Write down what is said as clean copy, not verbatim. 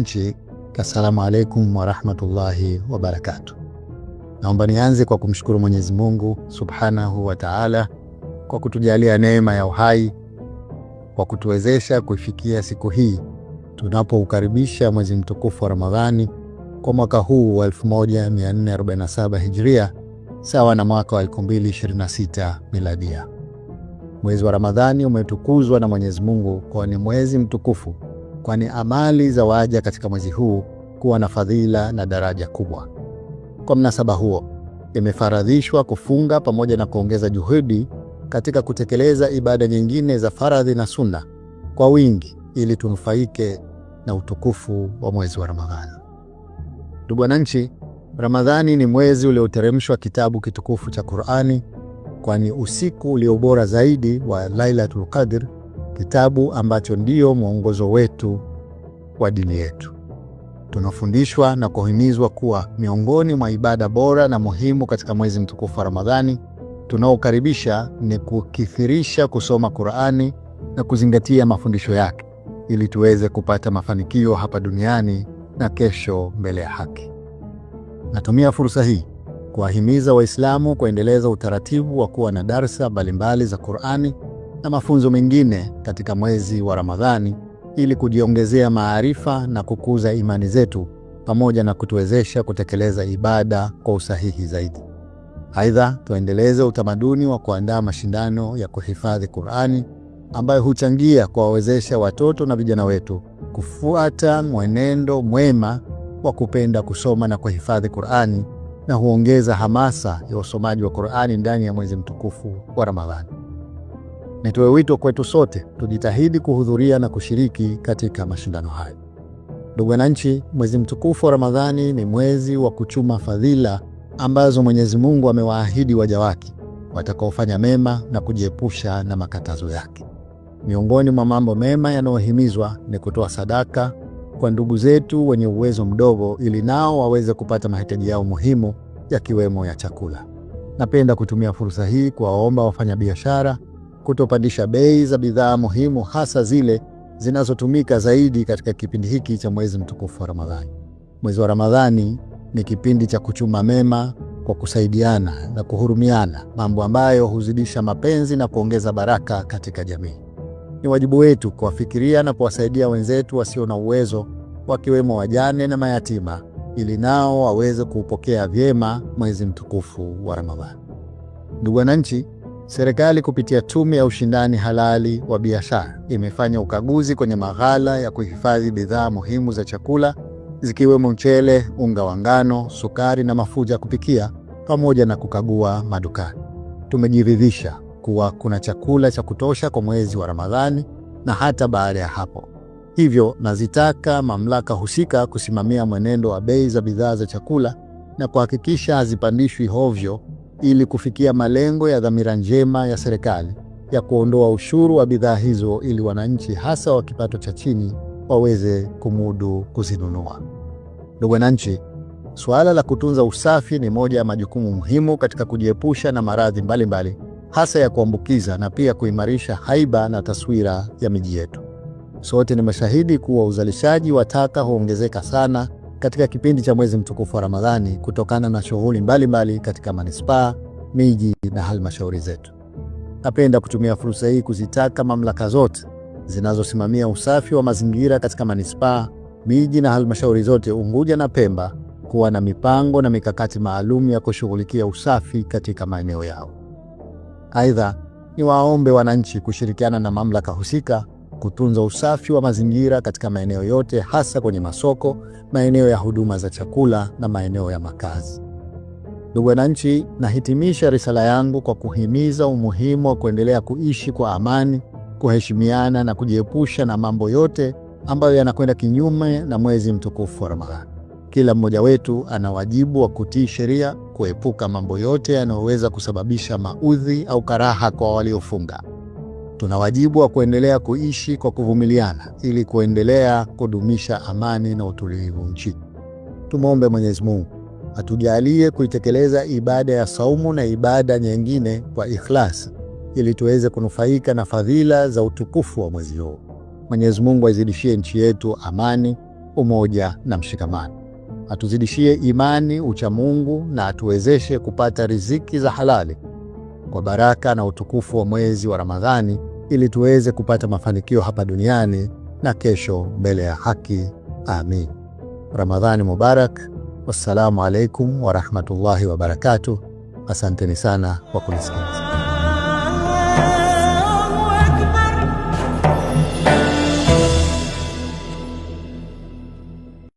Wananchi, assalamu alaikum warahmatullahi wabarakatuh. Naomba nianze kwa kumshukuru Mwenyezi Mungu subhanahu wa taala kwa kutujalia neema ya uhai, kwa kutuwezesha kuifikia siku hii tunapoukaribisha mwezi mtukufu wa Ramadhani kwa mwaka huu wa 1447 Hijria, sawa na mwaka wa 2026 Miladia. Mwezi wa Ramadhani umetukuzwa na Mwenyezi Mungu kwa ni mwezi mtukufu, kwani amali za waja katika mwezi huu kuwa na fadhila na daraja kubwa. Kwa mnasaba huo, imefaradhishwa kufunga pamoja na kuongeza juhudi katika kutekeleza ibada nyingine za faradhi na sunna kwa wingi ili tunufaike na utukufu wa mwezi wa Ramadhani. Ndugu wananchi, Ramadhani ni mwezi ulioteremshwa kitabu kitukufu cha Qur'ani, kwani usiku ulio bora zaidi wa Lailatul Qadr, kitabu ambacho ndio mwongozo wetu wa dini yetu. Tunafundishwa na kuhimizwa kuwa miongoni mwa ibada bora na muhimu katika mwezi mtukufu wa Ramadhani tunaokaribisha ni kukithirisha kusoma Qur'ani na kuzingatia mafundisho yake ili tuweze kupata mafanikio hapa duniani na kesho mbele ya haki. Natumia fursa hii kuwahimiza Waislamu kuendeleza utaratibu wa kuwa na darsa mbalimbali za Qur'ani na mafunzo mengine katika mwezi wa Ramadhani ili kujiongezea maarifa na kukuza imani zetu pamoja na kutuwezesha kutekeleza ibada kwa usahihi zaidi. Aidha, tuendeleze utamaduni wa kuandaa mashindano ya kuhifadhi Qur'ani ambayo huchangia kuwawezesha watoto na vijana wetu kufuata mwenendo mwema wa kupenda kusoma na kuhifadhi Qur'ani na huongeza hamasa ya usomaji wa Qur'ani ndani ya mwezi mtukufu wa Ramadhani. Nitoe wito kwetu sote tujitahidi kuhudhuria na kushiriki katika mashindano hayo. Ndugu wananchi, mwezi mtukufu wa Ramadhani ni mwezi wa kuchuma fadhila ambazo Mwenyezi Mungu amewaahidi waja wake watakaofanya mema na kujiepusha na makatazo yake. Miongoni mwa mambo mema yanayohimizwa ni kutoa sadaka kwa ndugu zetu wenye uwezo mdogo ili nao waweze kupata mahitaji yao muhimu yakiwemo ya chakula. Napenda kutumia fursa hii kuwaomba wafanyabiashara kutopandisha bei za bidhaa muhimu, hasa zile zinazotumika zaidi katika kipindi hiki cha mwezi mtukufu wa Ramadhani. Mwezi wa Ramadhani ni kipindi cha kuchuma mema kwa kusaidiana na kuhurumiana, mambo ambayo huzidisha mapenzi na kuongeza baraka katika jamii. Ni wajibu wetu kuwafikiria na kuwasaidia wenzetu wasio na uwezo, wakiwemo wajane na mayatima, ili nao waweze kuupokea vyema mwezi mtukufu wa Ramadhani. Ndugu wananchi, serikali kupitia Tume ya Ushindani Halali wa Biashara imefanya ukaguzi kwenye maghala ya kuhifadhi bidhaa muhimu za chakula zikiwemo mchele, unga wa ngano, sukari na mafuta ya kupikia pamoja na kukagua madukani. Tumejiridhisha kuwa kuna chakula cha kutosha kwa mwezi wa Ramadhani na hata baada ya hapo. Hivyo nazitaka mamlaka husika kusimamia mwenendo wa bei za bidhaa za chakula na kuhakikisha hazipandishwi hovyo ili kufikia malengo ya dhamira njema ya serikali ya kuondoa ushuru wa bidhaa hizo ili wananchi hasa wa kipato cha chini waweze kumudu kuzinunua. Ndugu wananchi, suala la kutunza usafi ni moja ya majukumu muhimu katika kujiepusha na maradhi mbalimbali hasa ya kuambukiza na pia kuimarisha haiba na taswira ya miji yetu. Sote ni mashahidi kuwa uzalishaji wa taka huongezeka sana katika kipindi cha mwezi mtukufu wa Ramadhani kutokana na shughuli mbalimbali katika manispaa, miji na halmashauri zetu. Napenda kutumia fursa hii kuzitaka mamlaka zote zinazosimamia usafi wa mazingira katika manispaa, miji na halmashauri zote Unguja na Pemba kuwa na mipango na mikakati maalum ya kushughulikia usafi katika maeneo yao. Aidha, niwaombe wananchi kushirikiana na mamlaka husika kutunza usafi wa mazingira katika maeneo yote, hasa kwenye masoko, maeneo ya huduma za chakula na maeneo ya makazi. Ndugu wananchi, nahitimisha risala yangu kwa kuhimiza umuhimu wa kuendelea kuishi kwa amani, kuheshimiana na kujiepusha na mambo yote ambayo yanakwenda kinyume na mwezi mtukufu wa Ramadhani. Kila mmoja wetu ana wajibu wa kutii sheria, kuepuka mambo yote yanayoweza kusababisha maudhi au karaha kwa waliofunga. Tuna wajibu wa kuendelea kuishi kwa kuvumiliana ili kuendelea kudumisha amani na utulivu nchini. Tumwombe Mwenyezi Mungu atujalie kuitekeleza ibada ya saumu na ibada nyingine kwa ikhlas ili tuweze kunufaika na fadhila za utukufu wa mwezi huu. Mwenyezi Mungu aizidishie nchi yetu amani, umoja na mshikamano. Atuzidishie imani, uchamungu na atuwezeshe kupata riziki za halali kwa baraka na utukufu wa mwezi wa Ramadhani, ili tuweze kupata mafanikio hapa duniani na kesho mbele ya haki. Amin. Ramadhani mubarak. Wassalamu alaikum warahmatullahi wabarakatuh. Asanteni sana kwa kunisikiliza.